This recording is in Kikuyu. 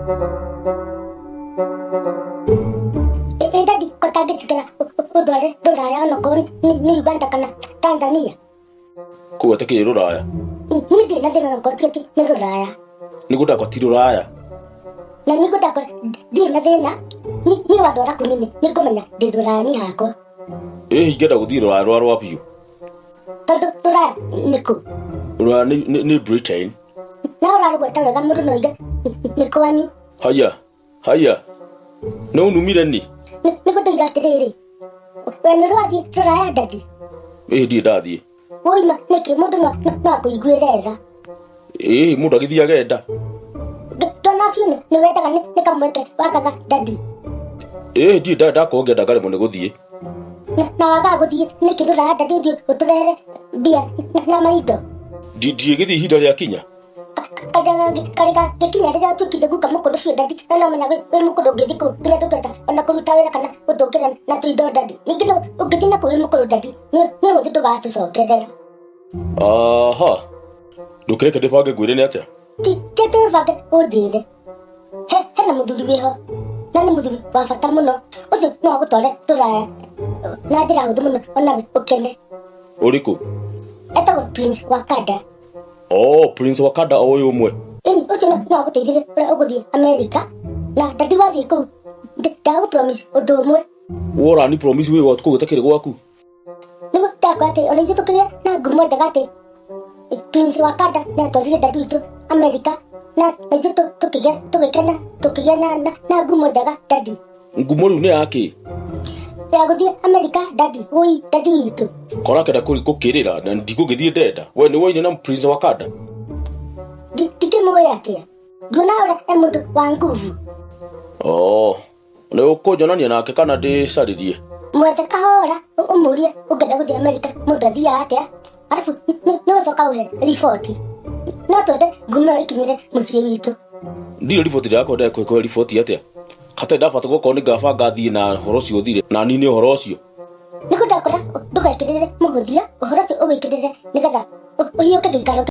Ĩ daddy, ko tangĩtigĩra ũndware rũraya onokorwo nĩ Uganda kana Tanzania. Kũu atakĩrĩ rũraya. Niĩ ndirĩ na thĩna onokorwo ti atĩ nĩ rũraya. Nĩguo ndakwa ti rũraya. Na nĩguo ndakwa ndirĩ na thĩna. Niĩ wandwara kũu nĩ ngũmenya ndĩ rũraya niĩ hakwa. Ĩ ingĩenda gũthiĩ rũraya rwa rwa biũ. Tondũ rũraya nĩ kũ? Rũraya nĩ Britain. Na ũrarũgweta wega mũndũ no oige nĩ kwanyu. Haya, haya. Nĩ ũnumire ni? Nĩguo ndoiga atĩrĩrĩ, we nĩ ũrathiĩ rũraya daddy? Ĩ ndirĩ ndathiĩ. Woima nĩkĩ mũndũ no akũiguĩre tha. Ĩ mũndũ agĩthiĩ agenda. Ndona biũ nĩ wendaga nĩ kamweke wagaga daddy. Ĩ ndirĩ ndakorwo ngĩenda ngaremwo nĩ gũthiĩ. Na wagaga gũthiĩ nĩkĩ rũraya daddy ũthiĩ ũtũrehere mbia na maindo? Ndigĩthiĩ ihinda rĩakinya. Karĩ gagĩkinya rĩrĩa ũtuĩkire guka mũkũrũ biũ daddy, na no menya wĩ mũkũrũ ũngĩthiĩ kũu nginya ndũngĩhota ona kũruta wĩra kana gũtũngĩra na tũindo daddy. Ningĩ no ũngĩthiĩ na kũu wĩ mũkũrũ daddy, nĩ ũhũthũ ndũgatũcokerera. Aha. Ndũkĩreke ndĩbange ngwĩre nĩ atĩa? Ti atĩ wĩbange ũnjĩre. Hena mũthuri wĩho na nĩ mũthuri wa bata mũno. Ũcio no agũtware rũraya na njĩra hũthũ mũno onawe ũkene. Ũrĩkũ? Etagwo Prince Wakanda. Oh, Prince Wakanda o ũyũ ũmwe. Ĩni, ũcio no agũteithie ũrĩa ũgũthiĩ Amerika. Na daddy wathiĩ kũu ndagũ promise ũndũ ũmwe. Wora ni promise wĩ gwaku kũu gũtakĩrĩ gwaku? Nĩguo ndakwa atĩ ona ithuĩ tũkĩgĩa na ngumo njega atĩ Prince Wakanda nĩ atwarire daddy witũ Amerika na ithuĩ tũkĩgĩa tũgĩkena tũkĩgĩa na ngumo njega daddy. Ngumo rĩu nĩ yakĩ? Ya gũthiĩ Amerika daddy, wũi daddy witũ. Kora kenda gũkĩrĩra na ndigũgĩthiĩ ndenda. We nĩ woine na Prince Wakanda? Ndikĩmũĩ atĩa? Nduona ũrĩa e mũndũ wa nguvu. Oh, nĩ ũkũnjonania nake kana ndĩcarĩrie? Mwethe kahora ũmũrie ũngĩenda gũthiĩ Amerika mũndũ athiaga atĩa? Arabu nĩ ũcoka ũhe riboti. No twende ngumo ĩyo ĩkinyĩre mũciĩ witũ. Ndirĩ riboti ndĩrakorwo ndekũhe riboti atĩa? Hatarĩ ndabata gũkorwo nĩ ngabanga thiĩ na ũhoro ũcio ũthire na nine ũhoro ũcio. Nĩguo ndakora ndũgekĩrĩre mũhũthia ũhoro ũcio ũwĩkĩrĩre nĩgetha ũhiũke gĩikaro